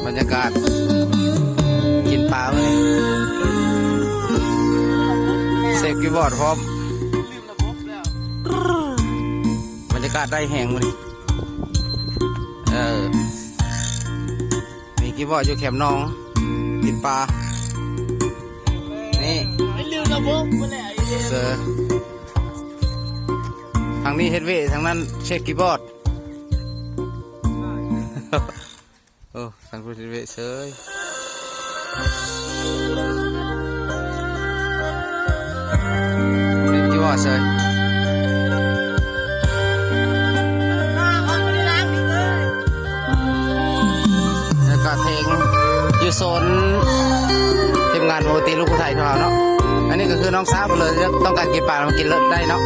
ບັນຍາກາດກິນປາມື້ນີ້ ເຊຟກີບອດພ້ອມ ບັນຍາກາດໄດ້ແຮງມື້ນີ້ ເອີ ມີກີບອດຢູ່ແຄມໜອງ ກິນປາ ນີ້ ໄປລືມລະບົບໝົດແລ້ວ ເຊີ ທາງນີ້ເຮັດເວດ ທາງນັ້ນເຊຟກີບອດ. ໂອ້ ທາງພຸ້ນເວະເຊີຍ ເປັນທີ່ວ່າເຊີຍ ແລ້ວກະເພງຢູ່ໂຊນທີມງານວົງດົນຕີລູກຜູ້ໄທຂອງເຮົາເນາະ. ອັນນີ້ກະຄືນ້ອງສາວເລີຍ ຕ້ອງການກິນປາມາກິນເລີດໄດ້ເນາະ.